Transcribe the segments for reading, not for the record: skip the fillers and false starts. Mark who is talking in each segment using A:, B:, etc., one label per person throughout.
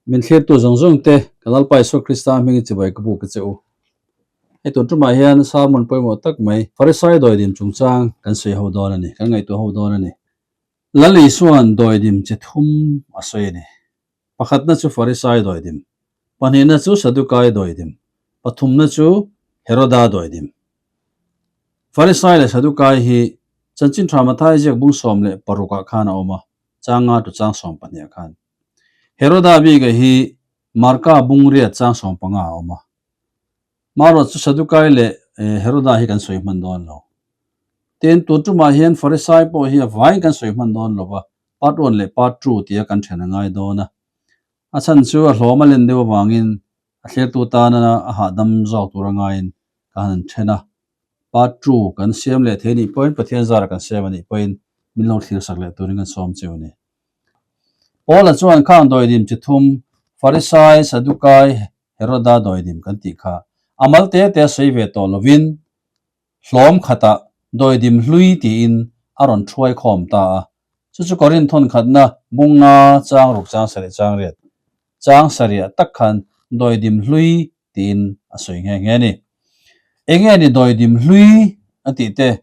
A: Min thlirtu zawng zawng te ka Lalpa Isua Krista hmingin chibai ka buk a che u. Hei tun tumah hian sermon pawimawh tak mai Farisai dawidim chungchang kan sawi ho dawn a ni, kan ngaihtuah ho dawn a ni. Lal Isua'n dawidim chi thum a sawi a ni. Pakhatna chu Farisai dawidim, pahnihna chu Sadukai dawidim, pathumna chu Heroda dawidim. Farisai leh Sadukai hi Chanchin Tha Mathai ziak bung 16 ah khan a awm a, chang nga tu chang 12 ah khan. Heroda bika hi Marka bung riat chang 15 a awm a. Marawh chu Sadukai leh Heroda hi kan sawi hman dawn lo. Tin, tun tumah hian Farisai pawh hi a vaiin kan sawi hman dawn lo va, part one leh part two tia kan then a ngai dawn a. A chhan chu a hlawm a len deuh avangin a thlirtu tana a hahdam zawk tur a ngaiin ka han then a. Part two kan siam leh thei nih pawhin Pathian zara kan siam a nih pawhin min lo thlirsak leh turin kan sawm cheu a ni. Paula chuan khang dawidim chi thum, Farisai, Sadukai, Heroda dawidim kan tih kha a mal te te a sawi ve tawh lovin hlawm khatah dawidim hlui tiin a rawn thuai khawm ta a. Chu chu Korinth thawn khatna bung nga chang ruk chang sarih chang riat chang sarih tak khan dawidim hlui tiin a sawi nghe nghe a ni. Enge ni dawidim hlui a tih te,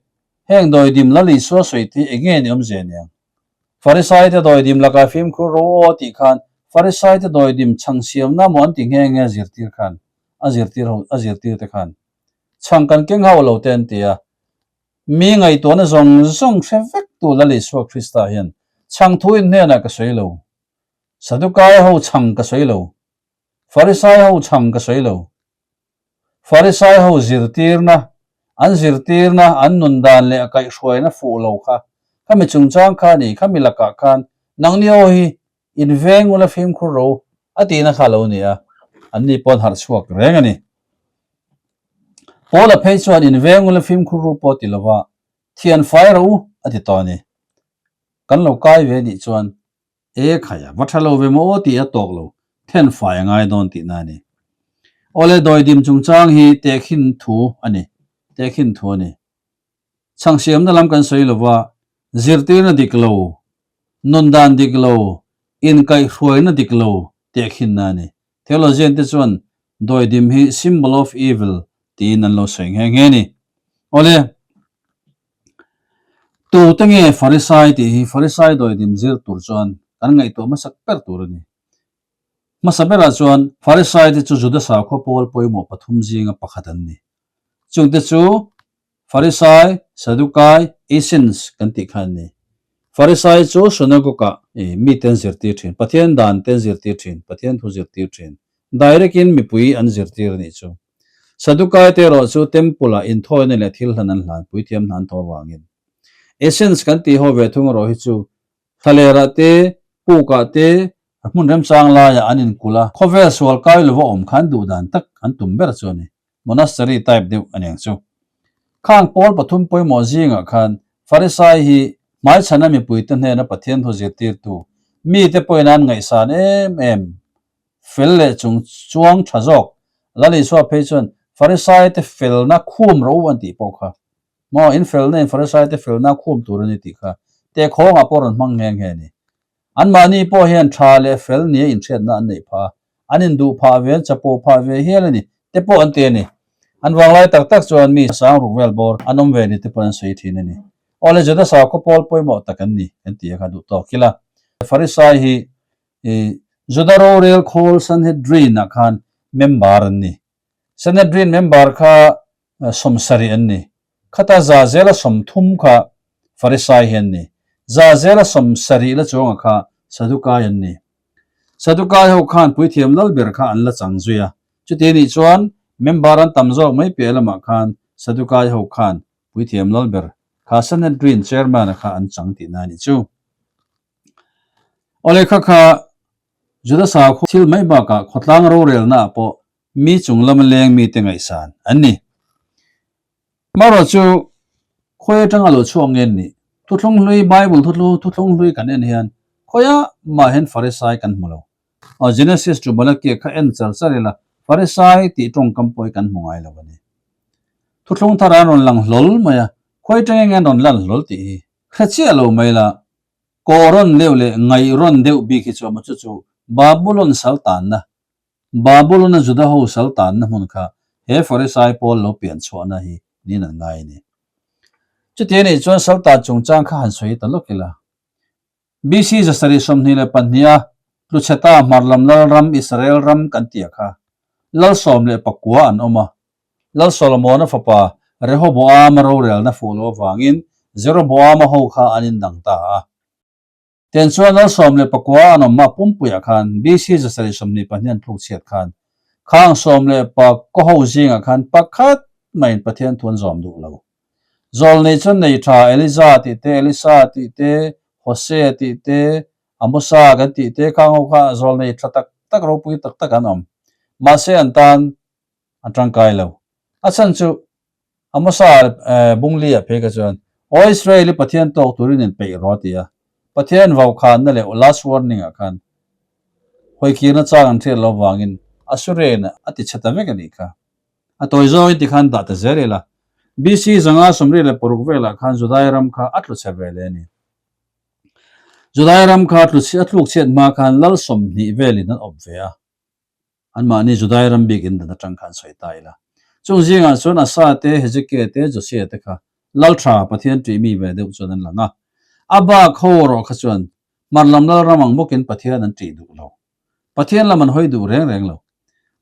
A: heng dawidim Lal Isua sawi te hi enge ni awmzia niang? Farisai te dawidim lakah fimkhur ro aw tih khan Farisai te dawidim chhang siamna maw an ti nghe nghe zirtir khan a zirtir ho a zirtir te khan chhang kan keng hauh lo te an ti a. Mi ngaihtuahna zawng zawng hre vek tu Lal Isua Krista hian chhang thu in hnenah ka sawi lo. Sadukai ho chhang ka sawi lo. Farisai ho chhang ka sawi lo. Farisai ho zirtirna, an zirtirna, an nun dan leh a kaihhruaina fuh lo kha, khami chungchang kha ni, khami lakah khan nangni aw hi in veng ula fimkhur ro a tihna kha lo ni a, anni pawh an harh chhuak reng a ni. Paula phei chuan in veng ula fimkhur ru pawh ti lova thian fai ro a ti tawh a ni. Kan lo kai ve nih chuan E khaia, va tha lo ve maw aw tih a tawk lo, then fai a ngai dawn tihna a ni. Awle dawidim chungchang hi tehkhin thu a ni, tehkhin thu a ni. Chhangsiamna lam kan sawi lova, zirtirna dik lo, nun dan dik lo, inkaihhruaina dik lo tehkhinna a ni. Theologian te chuan dawidim hi symbol of evil tiin an lo sawi nghe nghe a ni. Awle. Tu te nge Farisai tih hi Farisai dawidim zir tur chuan kan ngaihtuah hmasak ber tur a ni. Hmasa berah chuan Farisai te chu Juda sakhaw pawl pawimawh pathum zinga pakhat an ni. Chungte chu Farisai, Sadukai, Essenes kan tih kha an ni. Farisai chu synagogue-ah mite an zirtir thin, Pathian dan te an zirtir thin, Pathian thu zirtir thin. Direct-in mipui an zirtir a nih chu. Sadukai te erawh chu Temple-ah inthawina leh thil hlan an hlan puithiam hna an thawh avangin. Essence kan tih ho ve thung erawh hi chu thlalerah te, pukah te, hmun remchang laiah an inkulh a, khawvel sual kai lova awm khan duh dan tak an tum ber chu a ni. Monastery type deuh a niang chu. Khang pawl pathum pawimawh zingah khan Farisai hi hmaichhana mipuite hnena Pathian thu zirtirtu, mite pawhin an ngaihsan em em fel leh chung chuang tha zawk. Lal Isua phei chuan Farisai te felna khum ro an tih pawh kha. Maw, in felna in Farisai te felna khum tur a ni tih kha tehkhawngah pawh rawn hmang nghe nghe a ni. Anmahni pawh hian tha leh fel nia inhriatna an neih phah a, an induh phah ve, an chapo phah ve hial a ni te pawh an ti a ni. An vanglai tak tak chuan mi sang ruk vel bawr an awm ve ni te pawh an sawi thin a ni. Awle Juda sakhaw pawl pawimawh tak an ni kan ti a kha duh tawk ila. Farisai hi I Juda rorel khawl Sanhedrin ah khan member an ni. Sanhedrin member kha 70 an ni. Khata za zela 30 kha Farisai hi an ni. Za zela 70 la chuangah kha Sadukai an ni. Sadukai ho khan puithiam lal ber kha an la chang zui a. Chuti nih chuan member an tam zawk mai piah lamah khan Sadukai ho khan puithiam lal ber kha Sanhedrin chairman a kha an chang tihna a nih chu. Awle kha kha Juda sakhaw thil mai bakah khawtlang rorelna ah pawh mi chung lama leng mite ngaihsan an ni. Marawh chu khawi atanga lo chhuak nge an nih? Thuthlung hlui, Bible thutlu thuthlung hlui kan en hian khawiah mah hian Farisai kan hmu lo. Aw Genesis to Malachi kha en char char ila Farisai tih tawngkam pawh hi kan hmu ngai lo a ni. Thuthlung thar an rawn lang hlawl mai a, khawi atanga nge an rawn lan hlawl tih hi hre chiah lo mai la. Kaw rawn deuh leh ngaih rawn deuh bik hi chu a maw chu chu Babulon saltanna, Babulon-a Juda ho saltanna hmun kha he Farisai pawl lo pian chhuahna hi niin an ngai a ni. Chuti anih chuan saltan chungchang kha han sawi ta lawk ila. BC 722 a Tluchheta hmar lam lal ram Israel ram kan tih kha lal 19 an awm a. Lal Solomona fapa Rehoboama rorelna fuh loh avangin Jeroboama ho kha an indang ta a. Tiang chuan lal 19 an awm a pumpuiah khan BC 722 an tluk chhiat khan khang 19 ho zingah khan pakhat maiin Pathian thu an zawm duh lo. Zawlnei chuan nei tha Eliza tih te, Elisa tih te, Hosea tih te, Amosa kan tih te khang ho kha zawlnei tha tak tak ropui tak tak an awm. Mahse an tan an tangkai lo. A chhan chu Amosa Bungli ah phei kha chuan Aw Israel i Pathian tawk turin inpeih rawh a ti a. Pathian vaukhanna leh last warning ah khan hawikirna chang an hriat loh vangin Assyrian a ti chhe ta vek a nih kha. A tawi zawngin tikhan dah ta zel ila. BC 586 velah khan Judai ram kha a tlu chhe ve leh a ni. Judai ram kha a tluk chhiat hma khan lal 20 velin an awp ve a. Anmahni Judai ram bik in dan atang khan sawi ta ila. Chung zingah chuan Asa te, Hezekiah te, Josiah te kha lal tha Pathian ṭih mi ve deuh chuan an lang a. A bak ho erawh kha chuan hmar lam lal ram ang bawkin Pathian an ṭih duh lo. Pathian lam an hawi duh reng reng lo.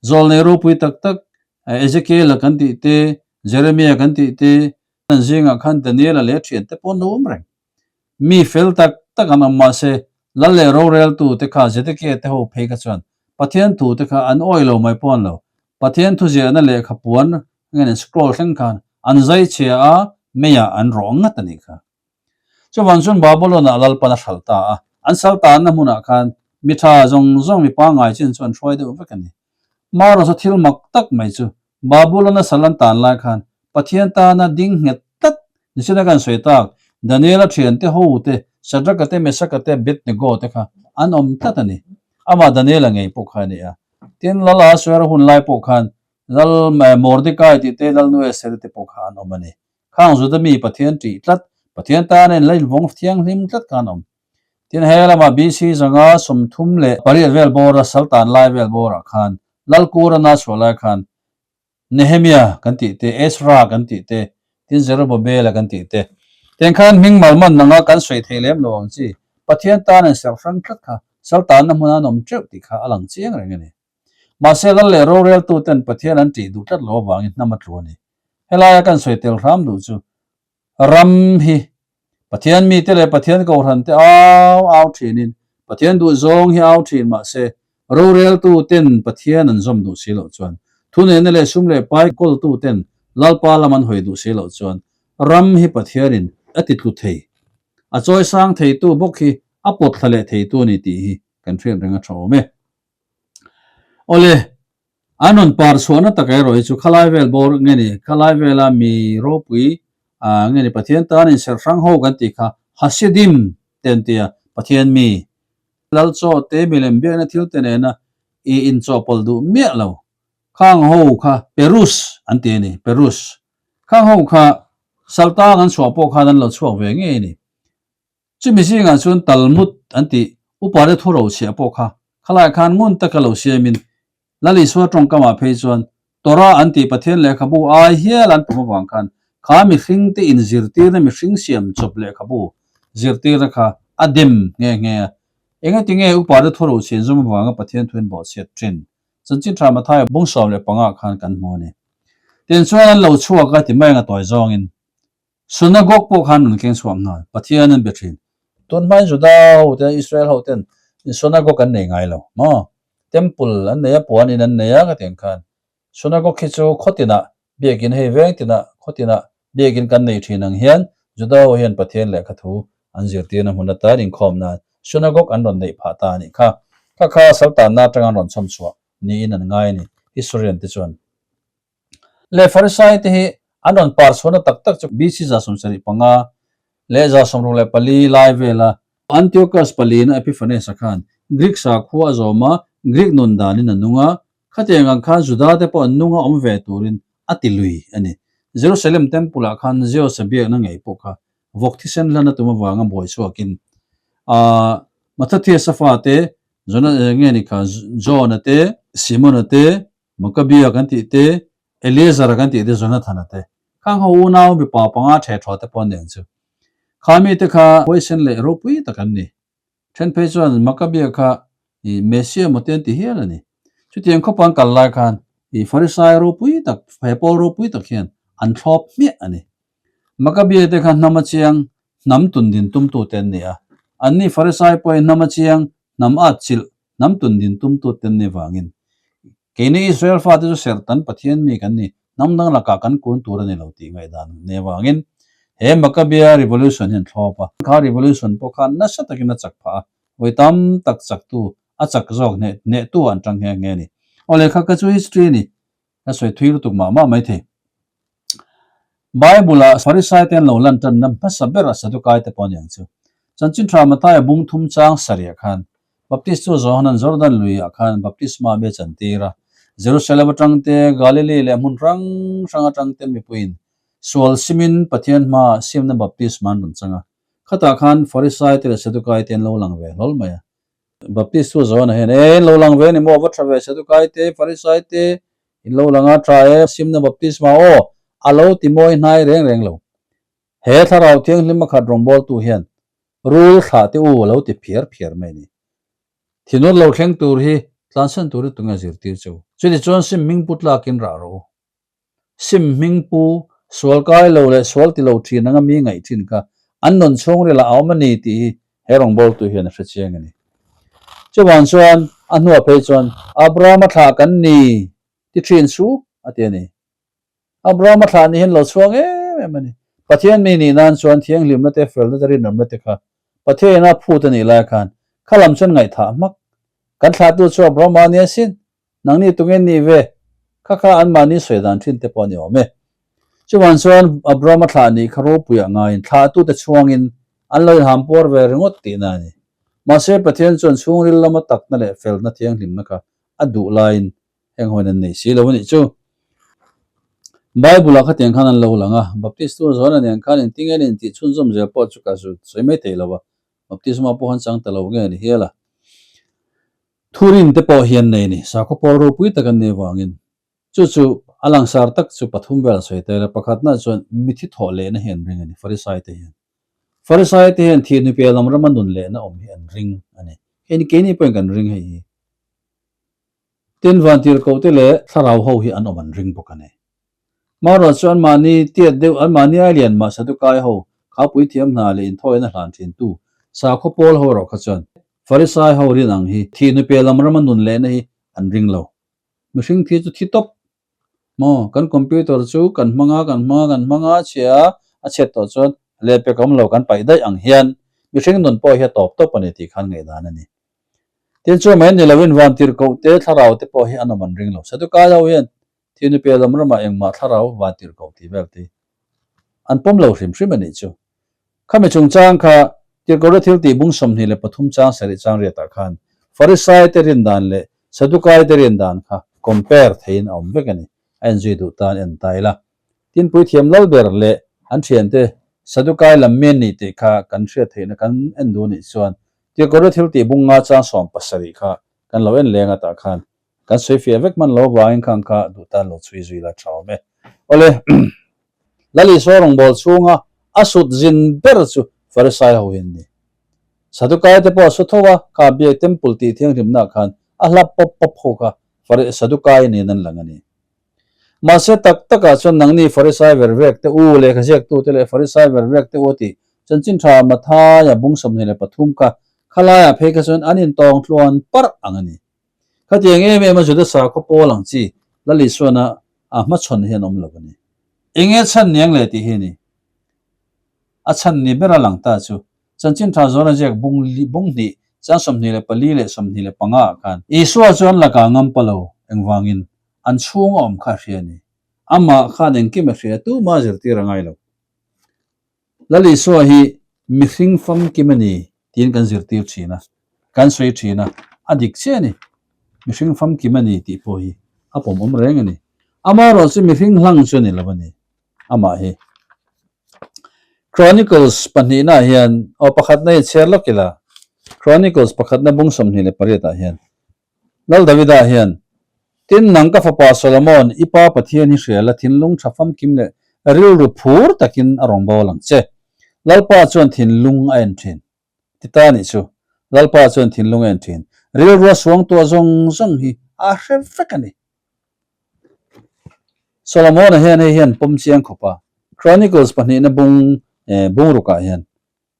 A: Zawlnei ropui tak tak Ezekiel-a kan tih te, Jeremia kan tih te, an zingah khan Daniel-a leh a thiante pawh an lo awm reng. Mi fel tak tak an awm mahse, lal leh roreltu te kha Zedekiah te ho phei kha chuan Pathian thu te kha an awih lo mai pawh an lo. Pathian thuziahna lehkha puan nge nen scroll thleng khan an zai chhia a, meiah an rawh ngat a nih kha. Chuvang chuan Babylon-ah Lalpan a hralh ta a, an sal tanna hmunah khan mi tha zawng zawng mi pangngai chin chu an hruai deuh vek a ni. Maros-a thil mak tak mai chu Babylon-a sal an tan lai khan Pathian tana ding nghet tlat nisina kan sawi tak Daniel-a thiante ho te, Shadrach-a te, Meshach-a te, Abednego te kha an awm tlat a ni. Amah Daniel-a ngei pawh kha a ni a. Tin, Lal Ahasuera hun lai pawh khan Lal Mordecai tih te, Lal Nueseri te pawh kha an awm a ni. Khang Juda mi Pathian ṭih tlat, Pathian tana in la invawng thianghlim tlat khan awm. Tin, he lama BC 38 vel bawra Saltan lai vel bawrah khan Lalkurana chhuah lai khan Nehemia kan tih te, Ezra kan tih te, tin Zerubabela kan tih te. Tiang khan hming malman nanga kan sawi thei lem lo ang chi, Pathian tan in serh hrang tlat kha Saltanna hmuna an awm teuh tih kha a lang chiang reng a ni. Mahse, lal leh roreltu ten Pathian an ṭih duh tlat lo avangin hnam a tlu a ni. Helaia kan sawi tel hram duh chu ram hi Pathian mite leh Pathian kohhran te au au thinin Pathian duh zawng hi au thin mahse roreltu ten Pathian an zawm duh si loh chuan thunehna leh sum leh pai kawltu ten Lalpa lam an hawi duh si loh chuan ram hi Pathianin a ti tlu thei a chawisang theitu bawk hi a pawt thla leh theitu a ni tih hi kan hriat reng a tha awm e. Awle, an rawn par chhuahna tak erawh hi chu khalai vel bawr nge ni, khalai vela mi ropui nge ni Pathian tan inserh hrang ho kan tih kha Hasidim te an ti a, Pathian mi lal chaw te milem biakna thil te nena i inchawhpawlh duh miah lo khang ho kha Perus an ti a ni, Perus. Khang ho kha Saltang an chhuah pawh khan an lo chhuak ve ngei a ni. Chumi zingah chuan Talmud an tih upate thu rochhiah pawh kha khalaiah khan ngun taka lo siamin Lal Isua tawngkamah phei chuan Torah an tih Pathian lehkhabu ai hial an pawm avang khan kha mihringte inzirtirna mihring siam chawp lehkhabu zirtirna kha a dem nghe nghe a. Engati nge upate thu rochhiah zawm avanga Pathian thu inbawhchhiat thin? Chanchin tha Mathaia bung 15 khan kan hmu a ni. Tin chuan an lo chhuak a ti mai anga tawi zawngin Synagogue pawh khan rawn keng chhuak nghal, Pathian an be thin. Tun hmain Juda ho te, Israel ho ten synagogue an nei ngai lo maw? Temple an nei a, puan in an nei a ka ti ang khan. Synagogue hi chu khaw tinah biakin hei veng tinah khaw tinah biakin kan nei thin ang hian Juda ho hian Pathian lehkha thu an zirtirna hmun atan inkhawm nan synagogue an rawn neih phah ta a nih kha. Kha kha saltanna atanga an rawn chhawm chhuah niin an ngai a ni, historian te chuan. Leh Farisai te hi an rawn par chhuahna tak tak chu BC 75 leh 64 lai vela Antiochus palina Epiphanes-a khan Greek sakhua a zawm a, Greek nun danin a nung a, khatiang ang khan Juda te pawh an nunga awm ve turin a ti lui a ni. Jerusalem Temple-ah khan Zeus-a biakna ngei pawh kha vawk thisen hlan a tum avanga buai chhuakin Mattathias-a fate. Jona nge ni kha John-a te, Simon-a te, Makabia kan tih te, Eleazar-a kan tih te, Jonathan-a te. Khang ho unau mipa panga ṭhe ṭhaw te pawh an ni ang chu. Kha mite kha huaisen leh ropui tak an ni. Then phei chuan Makabia kha i Messia maw te an ti hial a ni. Chutiang khawpa an kal lai khan i Farisai ropui tak, he pawl ropui tak hian an thlawp hmiah a ni. Makabia te kha hnam a chiang hnam tundin tumtute an ni a. Anni Farisai pawhin hnam a chiang hnam at chilh hnam tundin tumtute an nih vangin Keini Israel fate chu serhtan Pathian mi kan ni, hnam dang lakah kan kun tur a ni lo tih ngaihdan nei avangin he Maccabea Revolution hian thlawp a. Kha revolution pawh khan nasa takin a chak phah a, vawi tam tak chaktu, a chak zawk hneh hnehtu an tang nghe nghe a ni. Aw lehkha kha chu history a ni, ka sawi thui lutuk mah mah maithei. Bible-ah Farisai te an lo lan tanna hmasa ber a Sadukai te pawh a ni ang chu. Chanchin tha Mathaia bung thum chang sarih khan Baptist chu Johanan Jordan luiah khan baptisma mi a chantir a. Jerusalem atang te, Galilee leh hmun hrang hrang atang ten mipuiin sual simin Pathian hmaah simna baptisma an rawn chang a. Khatah khan Farisai te leh Sadukai te an lo lang ve hlawl mai a. Baptist chu Johana hian, E, in lo lang ve a ni maw? Va tha ve, Sadukai te, Farisai te, in lo lang a, tha e, simna baptisma aw, a lo ti mawi hnai reng reng lo. He thlarau thianghlim a khat rawngbawltu hian rul thlah te u a lo ti phiar phiar mai a ni. Thinur lo thleng tur hi tlansan turin tunge zirtir che u? Chutichuan sim hming pu tlakin rah rawh u. Sim hming pu, sual kai lo leh sual ti lo thin anga mi ngaih thin kha an nun chhungril ah a awm a ni tih hi he rawngbawltu hian a hre chiang a ni. Chuvang chuan a hnuah phei chuan Abrahama thlah kan ni ti thin chu a ti a ni. Abrahama thlah ni hian lo chhuak em em a ni. Pathian mi nih nan chuan thianghlimna te felna te rinawmna te kha Pathian a phut a nih lai khan kha lam chuan ngaihthah hmak. Kan thlahtu chu Abrahama a nia sin. Nangni tungin nih ve, kha kha anmahni sawi dan thin te pawh a ni awm e. Chuvang chuan Abrahama thlah nih kha ropuiah ngaiin thlahtute chhuangin an lo inham puar ve ringawt tihna a ni. Mahse Pathian chuan chhungril lama takna leh felna thianghlimna kha a duh laiin heng hawiin an nei si lo a nih chu. Bible-ah khatiang khan an lo lang a, Baptist tu zawn a nen khan engtin nge an intih chhunzawm zel pawh chu ka sawi mai thei lo a, baptisma pawh an chang ta lo nge a ni hial a. Thurin te pawh hian nei ni, sakhaw pawl ropui tak an nih avangin. Chu chu a langsar tak chu pathum vel an sawi tel a, pakhatna chuan mithi thawh lehna hi an ring a ni, Farisai te hian. Farisai te hian thih hnupiah lam rama nun lehna awm hi an ring a ni. Hei ni keini pawhin kan ring hei hi. Tin, vantirhkoh te leh thlarau ho hi an awm an ring bawk a ni. Marawh chu anmahni tiat deuh, anmahni ai lian mah Sadukai ho, kha puithiam hna leh inthawina hlan thintu sakhaw pawl ho erawh kha chuan Farisai ho rin ang hi thih hnupiah lam rama nun lehna hi an ring lo. Mihring thi chu thi tawp maw? Kan computer chu kan hmang a, kan hmang a, kan hmang a, a chhia a, a chhiat tawh chuan lehpek awm lo kan paih daih ang hian mihring nun pawh hi a tawp tawp a ni tih khan ngaihdan a ni. Tin chu mai ni loin vantirhkoh te thlarau te pawh hi an awm an ring lo. Sadukai ho hian Thihnupiah lam ramah engmah thlarau vantirhkoh tih vel te an pawm lo hrim hrim a nih chu. Khami chungchang kha Tirhkohna thil tih bung 23 chang sarih chang riatah khan Farisai te rin dan leh Sadukai te rin dan kha compare theiin a awm vek a ni. A enzui duh tan en ta ila. Tin puithiam lal ber leh an thiante Sadukai lam mi an nih tih kha kan hriat theihna kan en duh nih chuan Tirhkohna thil tih bung nga chang 70 kha kan lo en leng atah khan Kan sawi fiah vek hman lo avangin khan kha duh tan lo chhui zui la tha awm e. Awle, Lal Isua rawngbâwl chhunga a sut zin ber chu Farisai ho hi an ni. Sadukai te pawh a su tho a, kha biak temple tih thianghlimnaah khan a hlap pawp pawp ho kha Sadukai niin an lang a ni. Mahse tak takah chuan nangni Farisai ver vek te u, lehkha ziaktute leh Farisai ver vek te u a tih chanchin tha Mathaia bung 23 kha khalaiah phei kha chuan an intawng tluan parh ang a ni. Khatiang em em a Juda sakhaw pawl ang chi Lal Isuana a hmachhawn hi an awm lo a ni. Enge chhan niang le tih hi a ni. A chhan ni ber a lang ta chu Chanchin Tha Zawna ziak bung bung hnih chang 24 leh 25 ah khan Isua chu an lakah ngam pa lo engvangin an chhung a awm kha a hria a ni. Amah khan engkim a hria tumah a zirtir a ngai lo. Lal Isua hi mihring famkim a ni tiin kan zirtir thin a, kan sawi thin a, a dik chiah a ni. Mihring famkim a ni tih pawh hi a pawmawm reng a ni. Amaherawh chu mihring hlang chu a ni lo a ni, amah hi. Chronicles pahnihnaah hian aw pakhatna hi chhiar lawk ila. Chronicles pakhatna bung 28 ah hian Lal Davida hian, Tin, nang ka fapa Solomon, i pa Pathian hi hria la, thinlung tha famkim leh rilru phur takin a rawn bawl ang che. Lalpa chuan thinlung a en thin. Ti ta nih chu. Lalpa chuan thinlung a en thin. Rilrua suangtuah zawng zawng hi a hre vek a ni. Solomon-a hian hei hian pawm chiang khawp a, Chronicles pahnihna bung bungrukah hian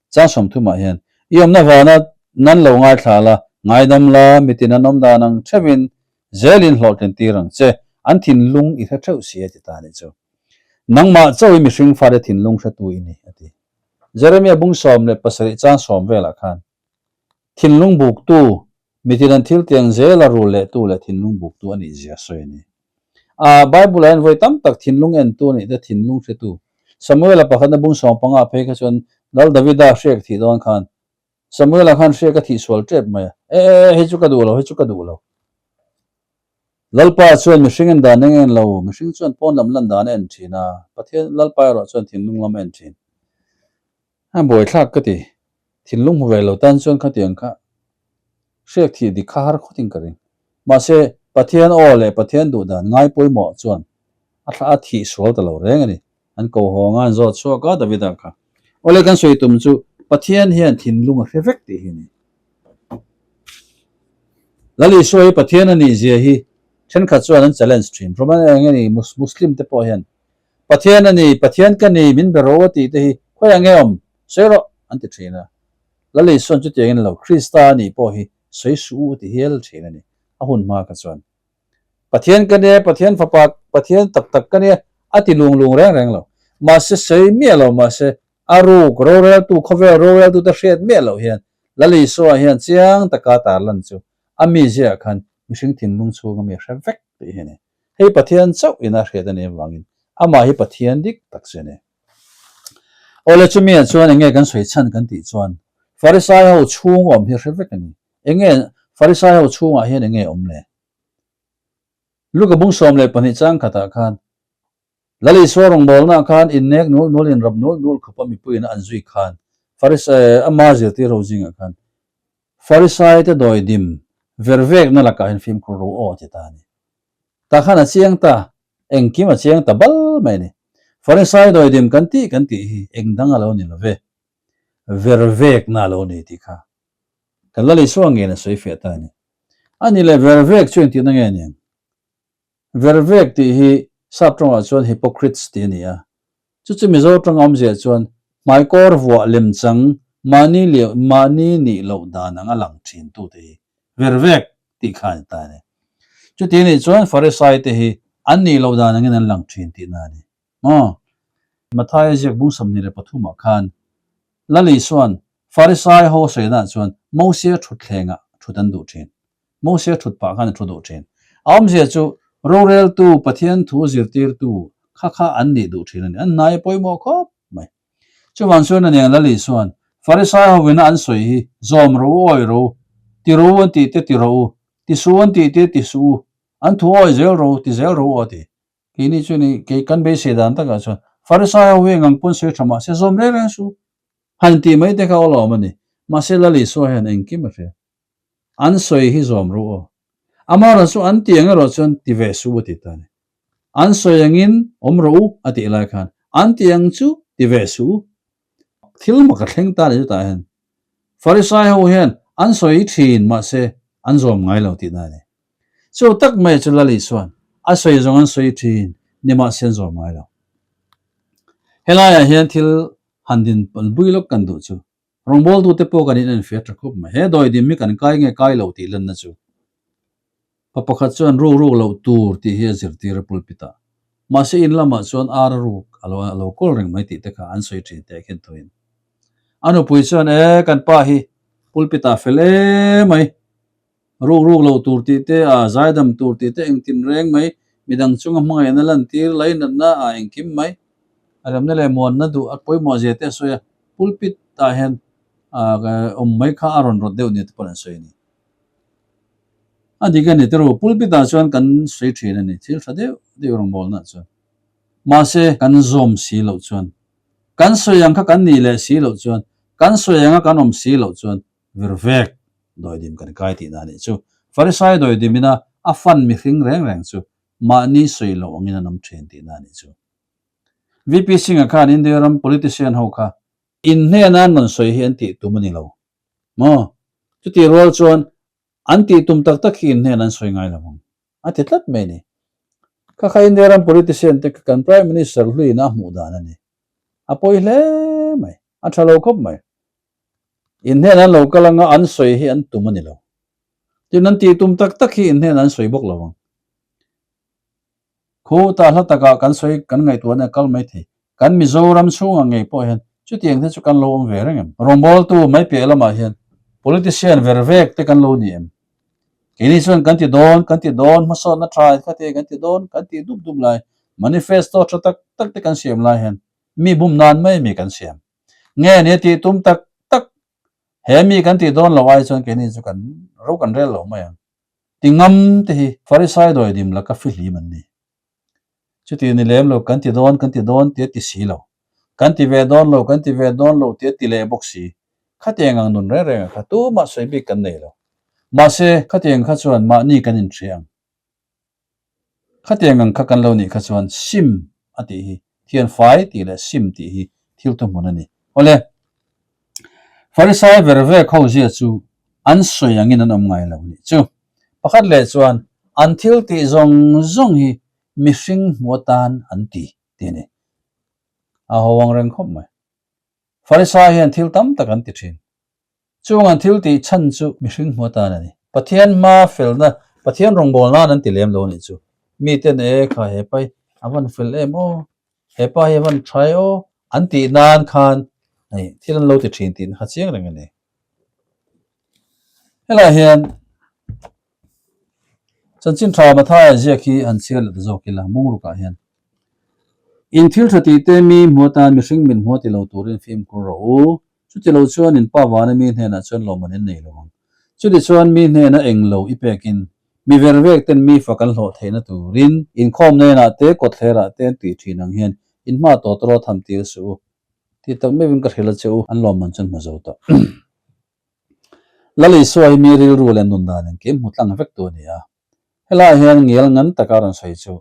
A: Chang 30 ah hian, I awmna vana nan lo ngaithla la, ngaidam la, mitin an awm dan ang theuhin zelin hlawhtlin tir ang che, an thinlung i hre theuh si a ti ta nih chu. Nangmah chauh i mihring fate thinlung hretu i ni, a ti. Jeremia bung 17 chang 10 velah khan, Thinlung buktu, mitin an thil tiang zela rul lehtu leh thinlung buktu a nih zia sawi a ni. A Bible ah hian vawi tam tak thinlung entu a nih te thinlung hretu. Samuela pakhatna bung 15 phei kha chuan Lal Davida hriak thih dawn khan Samuela khan hriak a thih sual tep mai a, E e e hei chu ka duh lo, hei chu ka duh lo. Lalpa chuan mihring en dan eng en lo, mihring chuan pawn lam lan dan a en thin a, Pathian Lalpa erawh chuan thinlung lam a en thin. A buaithlak ka ti. Thinlung hmu ve lo tan chuan khatiang kha hriak thih dik kha har khawtin ka ring. Mahse, Pathian aw leh Pathian duh dan ngai pawimawh chuan a thla a thih sual ta lo reng a ni. An ko haw nga an zawt chhuak a Davida kha. Awle kan sawi tum chu Pathian hian thinlung a hre vek tih hi a ni. Lal Isua hi Pathian a nih zia hi thenkhat chuan an challenge thin. Roman eng nge ni Muslim te pawh hian Pathian a ni, Pathian ka ni, min be ro a tih te hi khawiah nge awm? Sawi rawh! an ti thin a. Lal Isua'n chutiangin lo, Krista a nih pawh hi sawi suh u a ti hial thin a ni, a hun hma kha chuan. Pathian ka nia, Pathian fapa, Pathian tak tak ka nia a ti lung lung reng reng lo. Mahse sawi miah lo, mahse a ruk roreltu, khawvel roreltute hriat miah loh hian Lal Isua hian chiang taka tarlan chu a mizia khan mihring thinlung chhunga mi hre vek tih hi a ni. Hei Pathian chauh ina hriat a nih avangin amah hi Pathian dik tak chu a ni. Awle chumi ah chuan enge kan sawi chhan kan tih chuan Farisai ho chhung awm hi hre vek a ni. Enge Farisai ho chhungah hian enge awm le? Luka bung 12 chang khatah khan Lal Isua rawngbawlnaah khan innek nul nul in rap nul nul khawpa mipuiin an zui khan Farisai ama zirtir ho zingah khan Farisai te dawidim vervekna lakah hian fimkhur ro aw a ti ta a ni. Tah khan a chiang ta, engkim a chiang ta bal mai a ni. Farisai dawidim kan tih kan tih hi eng dang a lo ni lo ve, vervekna a lo ni tih kha kan Lal Isua ngeiin a sawi fiah ta a ni. A ni leh vervek chu engtihna nge niang? Vervek tih hi sap tawngah chuan hypocrites tih a ni a. Chu chu Mizo tawng awmzia chuan hmaikawr vuah lemchang mahni leh mahni nih loh dan anga lang thin tute hi vervek tih kha a ni ta a ni. Chuti anih chuan Farisai te hi an nih loh dan angin an lang thin tihna a ni. Maw? Mathaia ziak bung 23 ah khan Lal Isua'n Farisai ho sawinaah chuan Mosia thutthlengah thut an duh thin. Mosia thut pah khan a thu duh thin. A awmzia chu roreltu, Pathian thu zirtirtu kha kha an nih duh thin a ni. An hnai a pawimawh khawp mai. Chuvang chuan a nen Lal Isua'n Farisai hovina an sawi hi zawm ro u, awi ro u, ti ro u an tih te ti ro u, ti suh u an tih te ti suh u, an thu awi zel ro u, ti zel ro u aw ti. Keini chu ni, kei kan beisei dan takah chuan Farisai ho hi engang pawn sawi tha mahse zawm reng reng suh. Han tih mai te kha aw lawm a ni. Mahse Lal Isua hian engkim a hria. An sawi hi zawm ru aw. Amaherawh chu an tih ang erawh chuan ti ve suh a ti ta a ni. An sawi angin awm rawh u a tih lai khan an tih ang chu ti ve suh u. Thil mak a thleng ta a ni chutah hian. Farisai ho hian an sawi thin mahse an zawm ngai lo tihna a ni. Chu tak mai chu Lal Isua'n a sawi zawng an sawi thin nimahse an zawm ngai lo. Helaiah hian thil han din bui lawk kan duh chu Rawngbawltute pawh kan inenfiah tha khawp mai. He dawidim hi kan kai nge kai lo tih lanna chu pa pakhat chuan ruk ruk loh tur tih hi a zirtir a pulpit ah. Mahse in lamah chuan ar a ruk a lo a lo kawl reng mai tih te kha an sawi thin teh khen thuin. A nupui chuan e kan pa hi pulpit ah fel em mai. Ruk ruk loh tur tih te, a zaidam tur tih te engtin reng mai, midang chunga hmangaihna lantir, lainatna a engkim mai, a remna leh muanna duh a pawimawh zia te a sawi a, pulpit ah hian awm mai kha a rawn rawt deuh nia te pawh an sawi a ni. A dik a ni te ru, pulpit ah chuan kan sawi thin a ni, thil tha deuh deuh rawngbawlna ah chuan. Mahse, kan zawm si loh chuan, kan sawi ang kha kan nih leh si loh chuan, kan sawi anga kan awm si loh chuan. Virvek dawidim kan kai tihna a nih chu. Farisai dawidim ina a fan mihring reng reng chu mahni sawi loh angin an awm thin tihna a nih chu. VP Singh-a khan India ram politician ho kha inhnena an rawn sawi hi an tih tum a ni lo maw? Chutih rual chuan an tih tum tak tak hi inhnen an sawi ngai lo ang a ti tlat mai a ni. Kha kha India ram politician te kha kan Prime Minister hluiin a hmuh dan a ni. A pawi hle mai. A tha lo khawp mai. Inhnen an lo kal anga an sawi hi an tum a ni lo. Tin an tih tum tak tak hi inhnen an sawi bawk lo ang. Khu ta hla takah kan sawi kan ngaihtuahna a kal mai thei. Kan Mizoram chhungah ngei pawh hian chutiang te chu kan lo awm ve reng em? Rawngbawltu mai piah lamah hian politician ver vek te kan lo ni em? Keini chuan kan ti dawn, kan ti dawn, hmasawnna tha kha te kan ti dawn, kan tih dup dup lai, manifesto tha tak tak te kan siam lai hian mi bum nan mai mi kan siam. Nge nia tih tum tak tak he mi kan tih dawn lo ai chuan keini chu kan ro kan rel lo mai ang. Ti ngam te hi Farisai dawidim laka fihlim an ni. Chuti ni lem lo kan ti dawn kan ti dawn tia ti si lo. Kan ti ve dawn lo kan ti ve dawn lo tia ti leh bawk si. Khatiang ang nun reng reng ah kha tumah sawi bik kan nei lo. Mahse khatiang kha chuan mahni kan inhria ang. Khatiang ang kha kan lo nih kha chuan sim a tih hi thian fai tih leh sim tih hi thil thuhmun a ni. Awle, Farisai ver vek ho zia chu an sawi angin an awm ngai lo nih chu. Pakhat leh chuan an thil tih zawng zawng hi mihring hmu atan an ti tih a ni. A ho ang reng khawp mai. Farisai hian thil tam tak an ti thin. Chung an thil tih chhan chu mihring hmu atan a ni. Pathian hma felna, Pathian rawngbâwl nân an ti lem lo a nih chu. Miten e kha he pa hi a van fel em aw, he pa hi a van tha e aw an tih nân khân hei thil an lo ti thin tih kha chiang reng a ni. Helaiah hian Chanchin tha Mathaia ziak hi han chhiar leh ta zawk ila, Mungrukah hian In thil tha tih te mi hmu atan mihring min hmu ti lo turin fimkhur rawh u. Chuti lo chuan in pa vana mi hnenah chuan lawmman in nei lo ang. Chuti chuan mi hnena eng lo i pekin mi ver vek ten mi fak an hlawh theihna turin inkhawm nenah te kawtthlerah te an tih thin ang hian in hma tawt rawt ham tir suh u. Ti tak meuhin ka hrilh a che u, an lawmman chuan hmu zo tawh. Lal Isua hi mi rilru leh nun dan engkim hmu tlang vek tu a ni a. Helaiah hian ngial ngan taka rawn sawi chu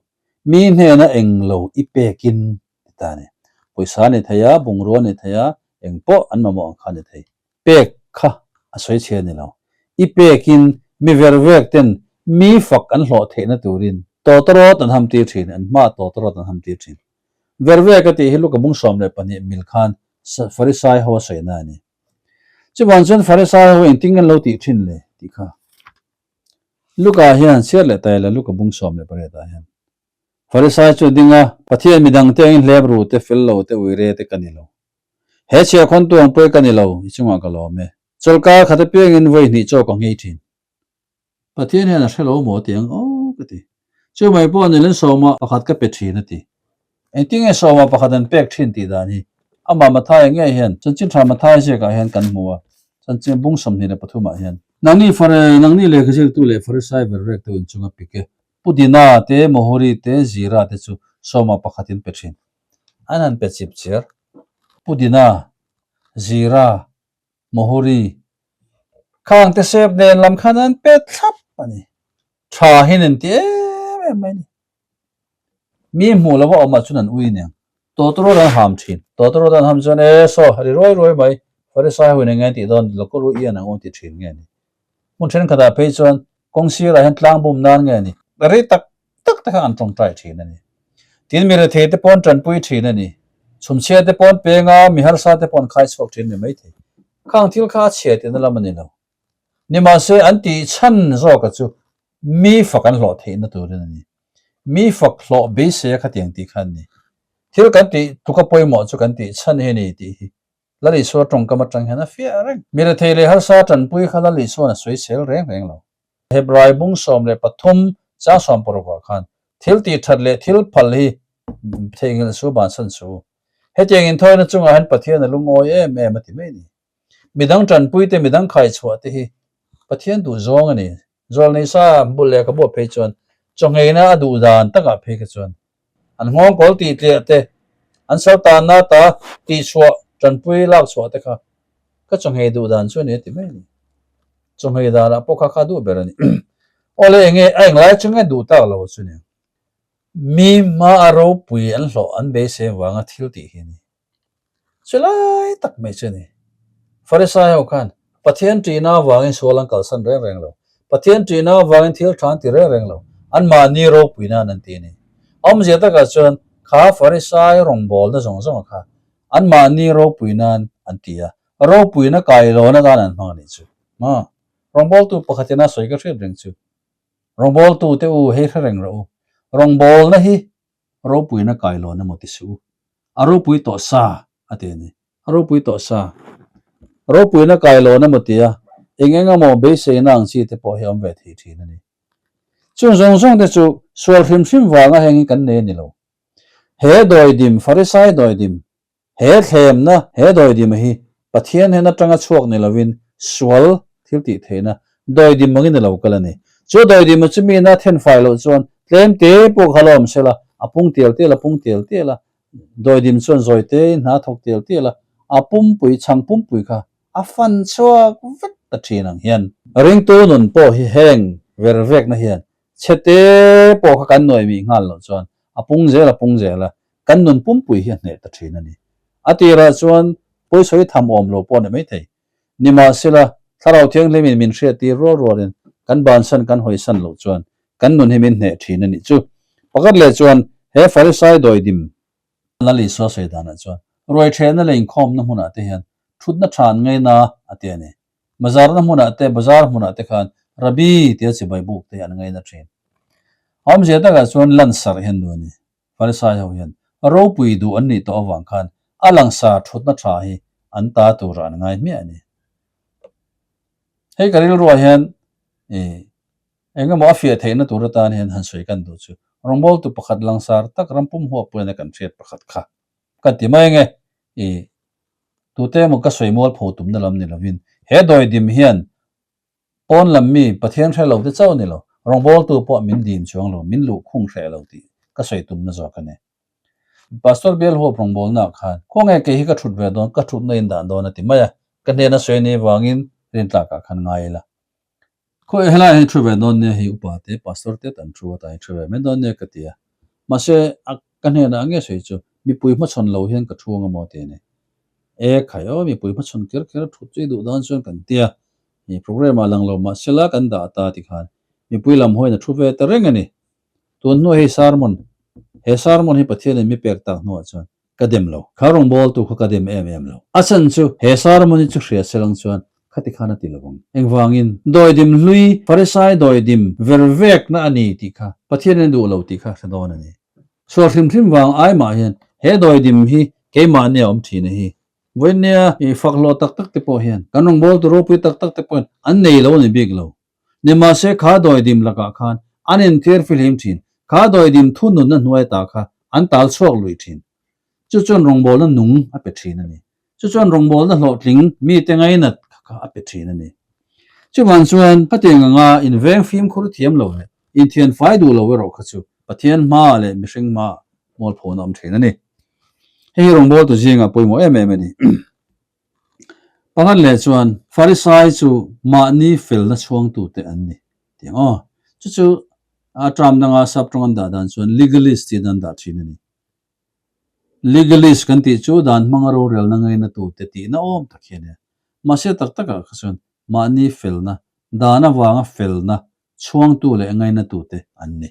A: mi hnena eng lo i pekin ti ta a ni. Pawisa a ni thei a, bungrua a ni thei a, eng pawh an mamawh ang kha a ni thei. Pek kha a sawi chhe a ni lo. I pekin mi ver vek ten mi fak an hlawh theihna turin tawtawrawt an ham tir thin, an hmaah tawtawrawt an ham tir thin. Ver vek a tih hi Luka bung 12 mil khan Farisai ho a sawina a ni. Chuvang chuan Farisai ho engtin nge an lo tih thin le tih kha Luka hian chhiar leh ta ila Luka bung 18 ah hian Farisai chu a ding a, Pathian midang te angin hlep ru te, fel lo te, uire te ka ni lo. He chhiah khawn tu ang pawi ka ni lo, i chungah ka lawm e. Chawlhkar khat apiangin vawi hnih chaw ka nghei thin. Pathian hian a hre lo maw ti ang aw ka ti. Chu mai pawh nilin sawma pakhat ka pe thin a ti. Engtin nge sawma pakhat an pek thin tih dan hi amah Mathaia ngei hian chanchin tha Mathai ziakah hian kan hmu a, chanchin bung 23 ah hian. Nangni Fare, nangni lehkha ziaktu leh Farisai ver vektu inchunga pik e. Pudina te, Mohuri te, Zira te chu sawma pakhat in pe thin. An han pe chip chiar. Pudina, Zira, Mohuri, Khang te sep nen lam khan an pe thlap a ni. Tha hian an ti em em mai a ni. Mi hmuh lova awmah chuan an ui aniang. Tawtawrawt an ham thin. Tawtawrawt an ham chuan e saw ri ruai ruai mai. Farisai ho in eng nge an tih dawn local ru ian ang u an ti thin nge a ni. Hmun thenkhatah phei chuan kawng sirah hian tlang bum nan nge a ni. Rei tak tak te kha an tawngtai thin a ni. Tin, mi rethei te pawh an tanpui thin a ni. Chhumchhia te pawh an peng a, mi harsa te pawh an khai chhuak thin ni mai thei. Khang thil kha a chhia tihna lam a ni lo. Nimahse, an tih chhan zawka chu mi fak an hlawh theihna turin a ni. Mi fak hlawh beisei a khatiang tih kha an ni. Thil kan tih tluka pawimawh chu kan tih chhan hi a ni tih hi Lal Isua tawngkam atang hian a fiah reng. Mi rethei leh harsa tanpui kha Lal Isua'n a sawisel reng reng lo. Hebrai bung 13 chang 16 ah khan thil tih that leh thil phal hi theihnghilh su bansan su. Hetiang inthawina chungah hian Pathian a lungawi em em a ti mai a ni. Midang tanpui te, midang khaichhuah te hi Pathian duh zawng a ni. Zawlnei sa bul leh ka buah phei chuan chawngheina a duh dan takah phei kha chuan an nghawng kawl tih tliah te, an sal tanna ta tihchhuah tanpui lak chhuah te kha ka chawnghei duh dan chu a ni a ti mai a ni. Chawhmei danah pawh kha kha duh ber a ni. Awle enge a englai chu nge duh tak lo chu ni. Mi hma a ropui an hlawh an beisei vanga thil tih hi a ni. Chu lai tak mai chu a ni. Farisai ho khan Pathian ṭihna avangin sual an kalsan reng reng lo. Pathian ṭihna avangin thil ṭha an ti reng reng lo. Anmahni ropui nan an ti a ni. Awmzia takah chuan kha Farisai rawngbawlna zawng zawng kha anmahni ropui nan an ti a, ropuina kailawn atan an hmang a nih chu. Maw? Rawngbawltu pakhatin a sawi ka hriat reng chu. Rawngbawltute u hei hre reng rawh u. Rawngbawlna hi ropuina kailawn emaw ti suh u. A ropui tawh sa a ti a ni. A ropui tawh sa. Ropuina kailawn emaw ti a, eng eng emaw beiseina ang chi te pawh hi a awm ve thei thin a ni. Chung zawng zawng te chu sual hrim hrim vanga heng hi kan nei a ni lo. He dawidim, Farisai dawidim, He thlemna, he dawidima hi Pathian hen atanga chhuak ni lovin sual thil tih theihna dawidim angin a lo kal a ni. Chu dawidima chu mina thenfai loh chuan tlem te pawh kha la awm sela, a pung tial tial a pung tial tial a, dawidim chuan zawi tein hna thawk tial tial a, a pumpui, chhang pumpui kha a fan chhuak vek ta thin ang hian. Ringtu nun pawh hi heng ver vekna hian chhe te pawh kha kan nuai mih nghal loh chuan a pung zel a pung zel a, Kan nun pumpui hi a hneh ta thin a ni. A tirah chuan pawisawi tham awm lo pawh a ni maithei. Nimahsela, Thlarau Thianghlimin min hriattir rual rualin kan bansan kan hawisan loh chuan kan nun hi min hneh thin a nih chu. Pakhat leh chuan he Farisai dawidim Lal Isua sawi danah chuan ruai thehna leh inkhawmna hmunah te hian thutna tha an ngaina a ti a ni. Bazarna hmunah te, bazar hmunah te khan Rabbi tia chibai buk te hi an ngaina thin. A awmzia takah chuan lansarh hian duh a ni. Farisai ho hian ropui duh an nih tawh avang khan a langsar thutna tha hi an ta turah an ngai hmiah a ni. Hei ka rilruah hian ih eng emaw a fiah theihna tur atan hian han sawi kan duh chu rawngbawltu pakhat langsar tak ram pum huap pawhin a kan hriat pakhat kha ka ti mai ange ih tute emaw ka sawi mual pho tumna lam ni lovin he dawidim hian Pawn lam mi Pathian hre lo te chauh ni lo, rawngbawltu pawh min dim chuang lo, min luh khung hreh lo tih ka sawi tumna zawk a ni. Pastor Bial Huap rawngbawlnaah khan, Khawnge kei hi ka thut ve dawn, ka thutna in dah dawn a ti mai a, ka hnena sawi ni vangin rintlakah khan ngai ila. Khawi helaiah hian thu ve dawn nia hei upa te, Pastor te tan thu atah hian thu ve mai dawn nia ka ti a. Mahse, a ka hnenah nge sawi chu, mipui hmachhawn lo hian ka thu ang emaw ti a ni. E khai aw, mipui hmachhawn kher kher a thut chu i duh dawn chuan kan ti a. He program ah lang lo mah sela kan dah ta ti khan mipui lam hawiin a thu ve ta reng a ni. Tun hnuah hei sermon, he sermon hi Pathianin mi pek tak hnuah chuan ka dem lo. Kha rawngbawltu kha ka dem em em lo. A chhan chu he sermon hi chu hria selang chuan khati khan a ti lo ang. Engvangin? Dawidim hlui, Farisai dawidim ver vekna a ni tih kha Pathianin a duh lo tih kha hre dawn a ni. Sual hrim hrim vang ai mah hian he dawidim hi keimahni a awm thin a hi. Vawinia i fak hlawh tak tak te pawh hian kan rawngbawltu ropui tak tak te pawhin an nei lo a ni bik lo. Nimahse kha dawidim lakah khan an inthiar fihlim thin, kha dawidim thununna hnuai ta kha an tal chhuak lui thin. Chu chuan rawngbawlna nung a pe thin a ni. Chu chuan rawngbawlna hlawhtling mite ngainat kha a pe thin a ni. Chuvang chuan khatiang anga inveng fimkhur thiam lo leh inthian fai duh lo erawh kha chu Pathian hmaah leh mihring hmaah mualphawn a awm thin a ni. Hei hi rawngbawltu zingah pawimawh em em a ni. Pakhat leh chuan Farisai chu mahni felna chhuangtute an ni tih ang aw. Chu chu a term danga sap tawng an dah dan chuan legalist tiin an dah thin a ni. Legalist kan tih chu dan hmanga rorelna ngainatute tihna awm tak hi a nia. Mahse tak takah kha chuan mahni felna, dan avanga felna chhuangtu leh ngainatute an ni.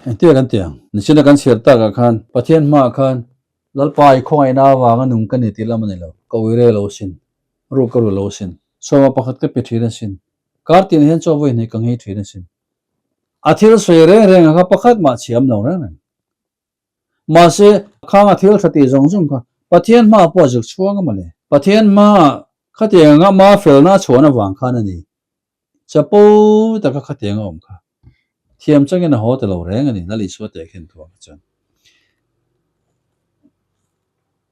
A: Engtia kan ti ang? Nichina kan chhiar takah khan Pathian hmaah khan Lalpa i khawngaihna avanga nung ka ni tih lam a ni lo. Ka ui rei lo sin, ruk ka ru lo sin, sawma pakhat ka pe thin a sin, kar tinah hian chaw vawi hnih ka nghei thin a sin. A thil sawi reng reng a kha pakhat mah chhiam lo reng reng. Mahse, khanga thil tha tih zawng zawng kha Pathian hmaah pawh a zuk chhuang a mawle. Pathian hmaah khatiang anga ma felna a chhuahna vang khan a ni. Chapo taka khatiang a awm kha thiam changin a haw ta lo reng a ni, Lal Isua teh khin thuah kha chuan.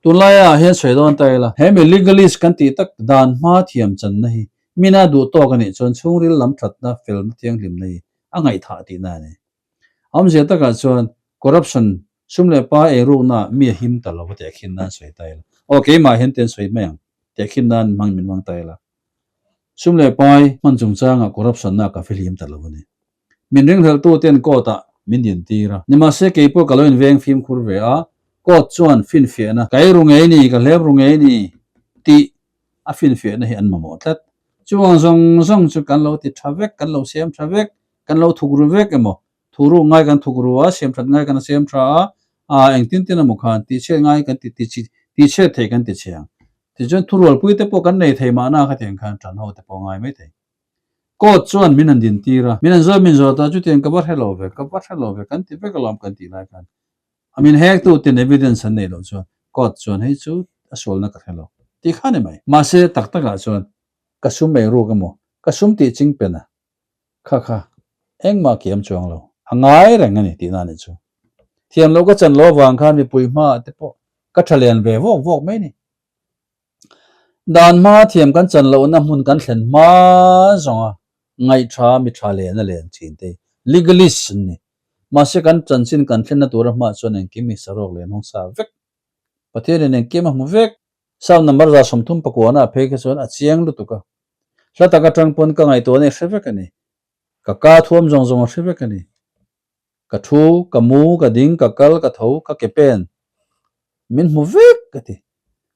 A: Tunlaiah hian sawi dawn ta ila, he mi legalist kan tih tak dan hma thiam channa hi mina duh tawk a nih chuan chhungril lam thatna felna thianghlimna hi a ngaihthah tihna a ni. Awmzia takah chuan corruption sum leh pa eirukna mi a him ta lo va teh khin nan sawi ta ila. Aw keimah hian te an sawi mai ang teh khin nan hmang min hmang ta ila. Sum leh pai hman chungchangah corruption-na ka fihlim ta lo a ni. Min ringhlelhtuten court-ah min dintir a. Nimahse kei pawh ka lo inveng fimkhur ve a, court chuan finfiahna, ka ei ru ngei ni, ka hlep ru ngei ni tih a finfiahna hi an mamawh tlat. Chuvang zawng zawng chu kan lo ti tha vek, kan lo siam tha vek, kan lo thuk ru vek emaw, thu ruk ngai kan thuk ru a, siam that ngai kan siam tha a, aa engtin tin emaw khan tihchhiat ngai kan ti ti tihchhiat thei kan ti chhiang. Tichuan thurualpui te pawh kan nei thei mahna khatiang khan tan ho te pawh ngai mai thei. Court chuan min han din tir a, min han zawt min zawt a, chutiang ka va hre lo ve, ka va hre lo ve, kan ti vek alawm kan tih lai khan a min hek tu ten evidence an neih loh chuan court chuan hei chu a sualna ka hre lo tih kha ni mai. Mahse tak takah chuan ka sum ei ruk emaw, ka sum tih ching pen a, kha kha engmah kiam chuang lo, a ngai reng a ni tihna a nih chu. Thiam loh ka chan loh avang khan mipui hmaah te pawh ka tha len ve vawk vawk mai ni. Dan hma thiam kan chan lohna hmun kan thlen hma zawnga ngaihtha mi tha len a len thin te legalist an ni. Mahse kan chanchin kan thlenna tura hmaah chuan engkim hi saruak leh hnawng sa vek. Pathianin engkim a hmu vek. Psalm number 39 ah phei kha chuan a chiang lutuk a. Hla tak atang pawn ka ngaihtuah nei hre vek a ni. Ka ka thuam zawng zawng a hre vek a ni. Ka thu, ka mu, ka ding, ka kal, ka tho, ka ke pen. Min hmu vek a ti.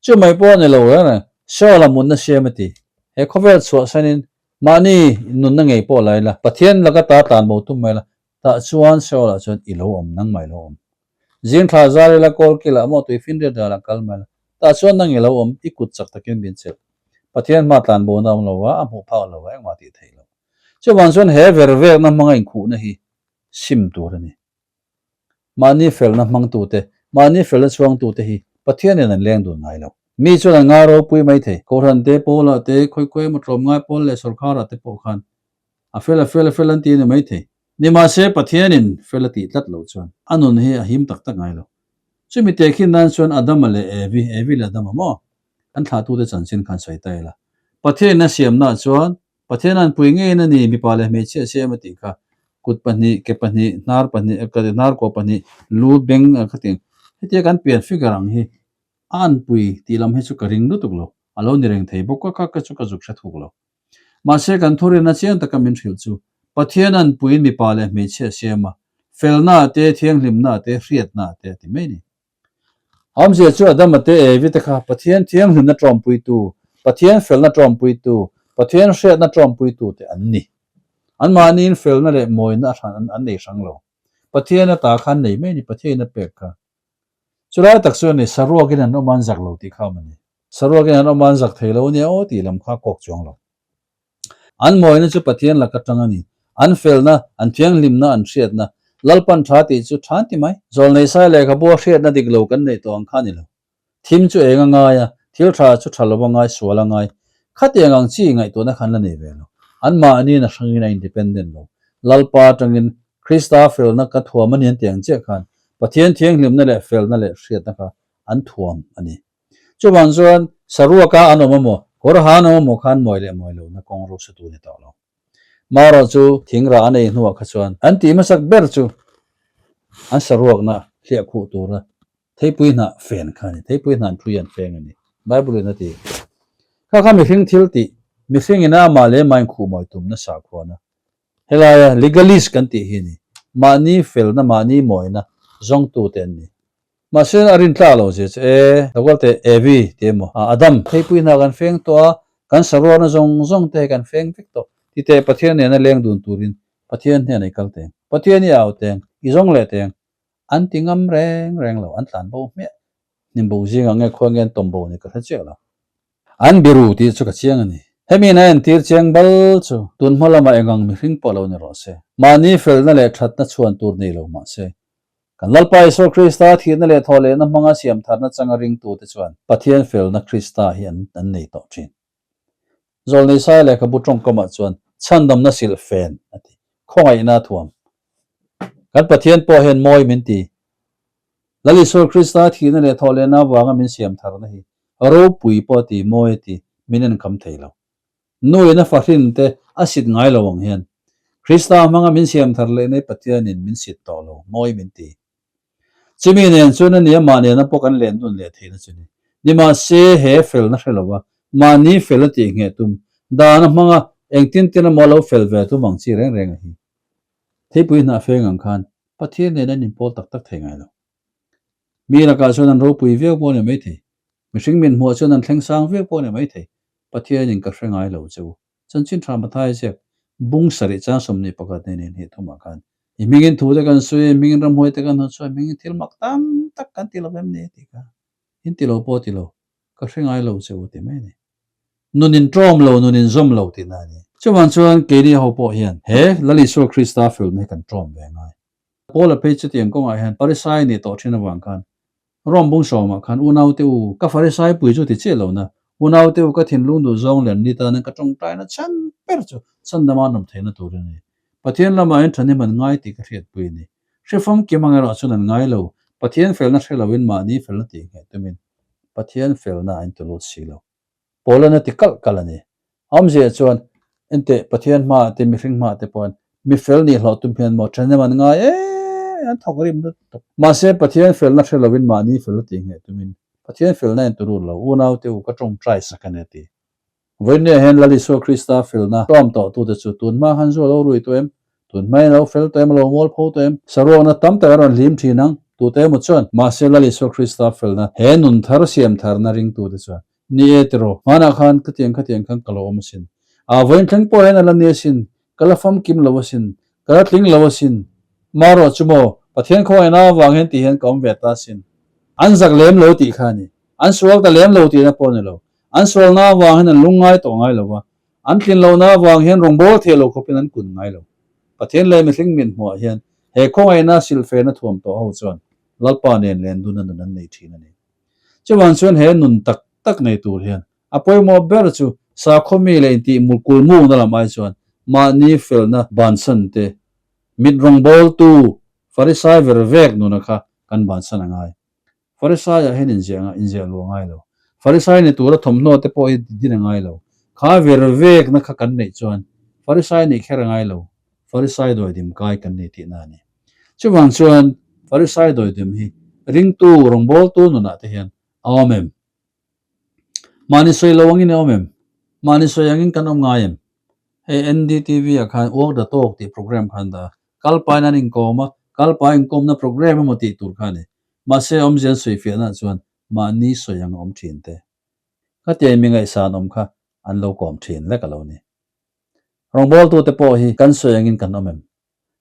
A: Chu mai pawh a ni lo reng reng, Saul-a mutna siam a ti. He khawvel chhuahsanin mahni nunna ngei pawh la ila, Pathian laka ta tlan bo tum mai la, tah chuan Saul-ah chuan i lo awm, nangmah i lo awm. Zing thla zar ila kawl kilah maw tui finriat dalah kal mai la, tah chuan nang i lo awm, i kut chak takin min chelh. Pathian hma tlan bona awm lo a, a hmuh phak lo a, engmah tih theih lo. Chuvang chuan he ver vekna hmanga inkhuhna hi sim tur a ni. Mahni felna hmangtute, mahni felna chhuangtute hi Pathianin an leng dun ngai lo. Mi chuan an ngai ropui mai thei. Kohhran te, Pawlah te, khawi emaw tlawmngai pawl leh sawrkharah te pawh khan a fel a fel a fel an ti a ni mai thei. Nimahse Pathianin fel a tih tlat loh chuan a nun hi a him tak tak ngai lo. Chumi tehkhin nan chuan Adama leh Evi, Evi leh Adama maw? An thlahtute chanchin khan sawi ta ila. Pathianin a siamnaah chuan Pathian an pui ngeiin a ni, mipa leh hmeichhia siam a tih kha. Kut pahnih, ke pahnih, hnar pahnih, ka ti hnar kua pahnih, lu beng a ka ti. Hetia kan pian figure ang hi a an pui tih lam hi chu ka ring lutuk lo. A lo ni reng thei bawk a, kha ka chu ka zuk hre thuk lo. Mahse kan thurinna chiang taka min hrilh chu Pathian an puiin mipa leh hmeichhia siam a, felna te, thianghlimna te, hriatna te a ti mai a ni. Awmzia chu Adama te Evi te kha Pathian thianghlimna tawmpuitu, Pathian felna tawmpuitu, Pathian hriatna tawmpuitu te an ni. Anmahniin felna leh mawina a hran an nei hrang lo. Pathian ata kha an nei mai a ni, Pathianin a pek kha. Chulai tak chu a ni, saruakin an awm a an zak lo tih kha awm a ni. Saruakin an awm a an zak thei lo a nia aw tih lam kha a kawk chuang lo. An mawina chu Pathian laka tang a ni. An felna, an thianghlimna, an hriatna, Lalpan tha tih chu tha an ti mai. Zawlnei sai lehkhabu a hriatna dik lo kan neih tawh ang kha a ni lo. Thim chu eng a ngai a, thil tha chu tha lo a ngai, sual a ngai. Khatiang ang chi ngaihtuahna khan la nei ve lo. Anmahniin a hrangin a independent lo. Lalpa atangin Krista felna ka thuam a ni an ti ang chiah khan Pathian thianghlimna leh felna leh hriatna kha an thuam a ni. Chuvang chuan saruaka an awm emaw, kawrha an awm emaw khan mawi leh mawi lohna kawng ro sa tu ni tawh lo. Marawh chu thingrah an ei hnuah kha chuan an tih hmasak ber chu an saruakna hliah khuh tura theipui hnah fen kha a ni. Theipui hnah an thui an feng a ni. Bible in a ti. Kha kha mihring thil tih, mihring ina amah leh amah inkhuh mawi tumna sakhuana. Helaia legalist kan tih hi a ni. Mahni felna, mahni mawina zawngtute an ni. Mahse a rin tlak lo zia chu e, lo kal teh Evi ti emaw, a Adam. Theipui hna kan feng tawh a, kan saruakna zawng zawng te kan feng vek tawh. Ti teh Pathian nena leng dun turin Pathian hnenah i kal teng, Pathian i au teng, i zawng leh teng. An ti ngam reng reng lo, an tlan bo hmiah. Hnim bo zingah nge khuai nge an tawm bo ni ka hre chiah lo. An biru tih chu ka chiang a ni. Hemi in a entir chiang bal chu tun hma lamah engang mihring pawh lo ni rawh se. Mahni felna leh thatna chhuan tur nei lo mah se, Kan Lalpa Isua Krista thihna leh thawhlehna hmanga siam tharna changa ringtute chuan Pathian felna Krista hi an an nei tawh thin. Zawlnei Sai lehkhabu tawngkamah chuan chhandamna silh fen a ti. Khawngaihna a thuam. Kan Pathian pawh hian mawi min ti. Lal Isua Krista thihna leh thawhlehna avanga min siam tharna hi ropui pawh a ti, mawi a ti, min enkham thei lo. Nuin a fahrin te a sit ngai lo ang hian Krista hmanga min siam thar leh nei Pathianin min sit tawh lo, mawi min ti. Chumi nen chuan a ni amah nena pawh kan len dun leh theihna chu ni. Nimahse he felna hre lova mahni fel a tih ngheh tum. Dan a hmang a, engtin tin emaw a lo fel ve tum ang chi reng reng a hi. Theipui hnah feng ang khan Pathian nen an inpawl tak tak thei ngai lo. Mi lakah chuan an ropui viau pawh a ni maithei. Mihring min hmuah chuan an thleng sang viau pawh a ni maithei. Pathianin ka hre ngai lo che u. Chanchin tha Mathai ziak bung sarih chang 21 nen inhnih thumah khan i hmingin thu te kan sawi a, i hmingin ramhuai te kan hawn chhuah a, i hmingin thil mak tam tak kan ti lo em ni tih kha in ti lo pawh ti lo, ka hre ngai lo che u ti mai a ni. Nun in ṭawm lo, nun in zawm lo tihna a ni. Chuvang chuan keini ho pawh hian he Lal Isua Krista felna hi kan ṭawm ve ngai. Paula phei chutiang kawngah hian Pharisai nih tawh ṭhin avang khan Rom bung sawmah khan unaute u, ka Pharisai pui chu ti chiah lo na, unaute u ka thinlung duh zawng leh an ni tanin ka ṭawngtaina chhan ber chu chhandama an awm theihna tur a ni. Pathian lamah hian ṭhahnem an ngai tih ka hriatpui a ni. Hrefam kim ang erawh chuan an ngai lo, Pathian felna hre loin mahni felna tih ngheh tumin Pathian felna a intulut si lo. Paula'n a ti kalh kalh a ni. Awmzia chuan, Enteh, Pathian hmaah te, mihring hmaah te pawhin mi fel nih hlawh tum hian maw ṭhahnem an ngai e, an thawk rim lutuk. Mahse, Pathian felna hre loin mahni felna tih ngheh tumin Pathian felna a inturut lo, unaute u ka ṭawngṭai sak a ni a ti. Vawinia hian Lal Isua Krista felna tlawm tawh tute chu tun hma khan zu a lo rui tawh em? Tun hmain a lo fel tawh em? A lo mual pho tawh em? Saruakna tam tak a rawn hlim thin ang, tute emaw chuan. Mahse Lal Isua Krista felna he nun thar siam tharna ringtute chuan, Ni e tiraw, hmanah khan khatiang khatiang khan ka lo awm asin. Aa vawiin thleng pawh hian a la ni asin, ka la famkim lo asin, ka la tling lo asin. Marawh chu maw, Pathian khawngaihna avang hian tih hian ka awm ve ta asin. An zak lem lo tih kha a ni. An sual ta lem lo tihna pawh a ni lo. An sualna avang hian an lung ngai tawh ngai lo va, an tlin lohna avang hian rawngbâwl thei lo khawpin an kun ngai lo. Pathian leh mihring min hmuah hian he khawngaihna silhfêna thuam tawh ho chuan Lalpa nen len duna nun an nei thin a ni. Chuvang chuan he nun tak tak nei tur hian a pawimawh ber chu sakhaw mi leh intih kulmukna lam ai chuan mahni felna bansan te, mit rawngbâwltu Farisai ver vek nuna kha kan bansan a ngai. Farisaiah hian inziah nga inziah luh a ngai lo. Farisai ni tura thawmhnaw te pawh hi din a ngai lo. Kha ver vekna kha kan neih chuan Farisai nih kher a ngai lo. Farisai dawidim kai kan nei tihna a ni. Chuvang chuan Farisai dawidim hi ringtu rawngbawltu nunah te hian a awm em? Mahni sawi lo angin a awm em? Mahni sawi angin kan awm ngai em? Hei NDTV ah khan Walk the Talk tih program kha an dah a. Kalpain an inkawm a, kalpai inkawmna program emaw tih tur kha a ni. Mahse, awmzia an sawi fiahna chuan mahni sawi ang a awm thin te. Khatiang mi ngaihsan awm kha an lo kawm thin lek a lo ni. Rawngbawltute pawh hi kan sawi angin kan awm em?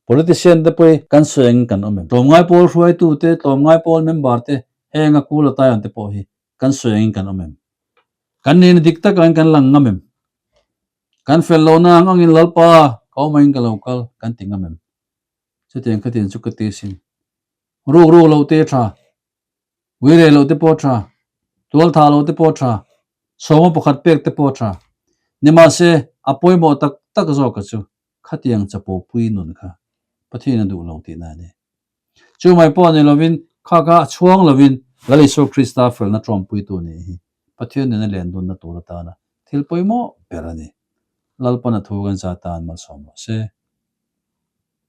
A: Politician te pawh hi kan sawi angin kan awm em? Tlawmngai pawl hruaitute, tlawmngai pawl member te, heng a kul a tai te pawh hi kan sawi angin kan awm em? Kan nihna dik tak angin kan lang ngam em? Kan fel lohna ang angin Lalpa ka awm angin ka lo kal kan ti ngam em? Chutiang khatiang chu ka ti asin. Ruk ruk loh te tha, ui reh loh te pawh tha, tual thah loh te pawh tha, sawma pakhat pek te pawh tha. Nimahse, a pawimawh tak tak zawka chu khatiang chapopui nun kha Pathian a duh lo tihna a ni. Chu mai pawh ni lovin kha kha a chhuang lovin Lal Isua Krista felna tawmpuitu nih hi Pathian nena len dunna tur atana thil pawimawh ber a ni. Lalpan a thu kan za tan malsawm rawh se.